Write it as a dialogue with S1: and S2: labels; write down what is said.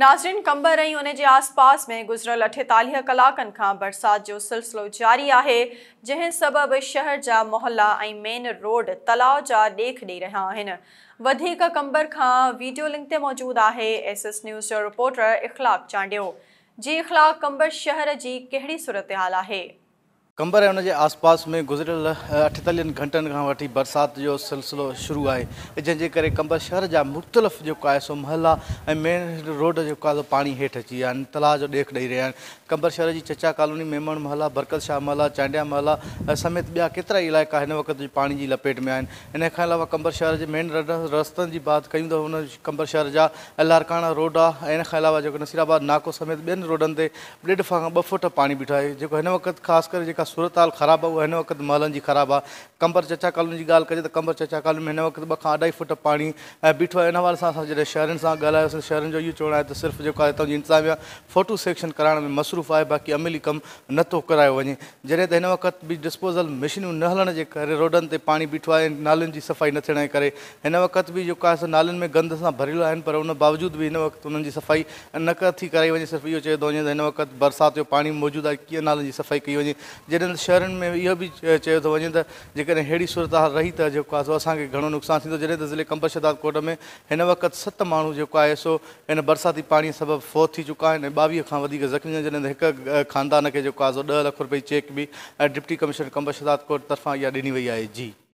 S1: ناظرين قمبر ۽ ان جي آس پاس ۾ گذريل 48 ڪلاڪن کان برسات جو سلسلو جاري آهي، جنهن سبب شهر جا محلا ۽ مين روڊ تلاء جا ڏيک ڏئي رهيا آهن. وڌيڪ قمبر کان ويڊيو لنڪ تي موجود آهي ايس ايس نيوز جو رپورٽر اخلاق چانڊيو. جي اخلاق قمبر شهر جي ڪهڙي صورتحال آهي؟
S2: قمبر ۽ ان جي آسپاس ۾ گذريل 48 گهنٽن کان وٺي برسات جو سلسلو شروع آهي جنهن جي ڪري قمبر شهر جا مختلف جيڪو آهي سو محلا ۽ مين روڊ جيڪو آهي سو پاڻي هيٺ اچي ويا آهن تلاء جو ڏيک ڏئي رهيا آهن قمبر شهر جي چچا ڪالوني، ميمڻ محلا، برڪت شاهه محلا، چانڊيا محلا سميت ٻيا ڪيترائي علائقا هن وقت به پاڻي جي لپيٽ ۾ آهن ان کان علاوه قمبر شهر جي مين رستن جي بات ڪيون ته ان قمبر شهر جا لاڙڪاڻا روڊ آهي ۽ ان کان علاوه جيڪو نصير آباد ناڪو سميت ٻين روڊن تي ڏيڍ کان 2 فوٽ پاڻي بيٺو آهي جيڪو هن وقت خاص ڪري جيڪا صورتحال خراب آهي اها هن وقت محلن جي خراب آهي. قمبر چچا ڪالوني جي ڳالهه ڪجي ته قمبر چچا ڪالوني ۾ هن وقت 2 کان اڍائي فوٽ پاڻي بيٺو آهي ان حوالي سان اسان جڏهن شهرين سان ڳالهايوسين شهرين جو اهو چوڻ آهي ته صرف جيڪو آهي هتان جي انتظاميا فوٽو سيڪشن ڪرائڻ ۾ مصروف آهي باقي عملي ڪم نه ٿو ڪرايو وڃي جڏهن ته هن وقت به ڊسپوزل مشينون نه هلڻ جي ڪري روڊن تي پاڻي بيٺو آهي ۽ نالين جي صفائي نه ٿيڻ جي ڪري هن وقت به جيڪو آهي سو نالين ۾ گند سان ڀريل آهن پر ان باوجود به هن وقت انهن جي صفائي نه ٿي ڪرائي وڃي صرف اهو چيو ٿو وڃي ته هن وقت برسات جو پاڻي موجود آهي ڪيئن نالن جي صفائي ڪئي وڃي جڏهن ته شهرن ۾ اهو به چيو ٿو وڃي ته جيڪڏهن ههڙي صورتحال رهي ته جيڪو آهي سو اسان کي گهڻو نقصان ٿيندو جڏهن ته ضلعي قمبر شهدادڪوٽ ۾ هن وقت 7 ماڻهو جيڪو آهي سو هن برساتي پاڻي سبب فوت ٿي چڪا آهن ۽ 22 کان وڌيڪ زخمي آهن جڏهن ته هڪ خاندان کي جيڪو آهي سو 10 لک روپئي چيڪ به ڊپٽي ڪمشنر قمبر شهدادڪوٽ طرفان اها ڏني وئي آهي جي.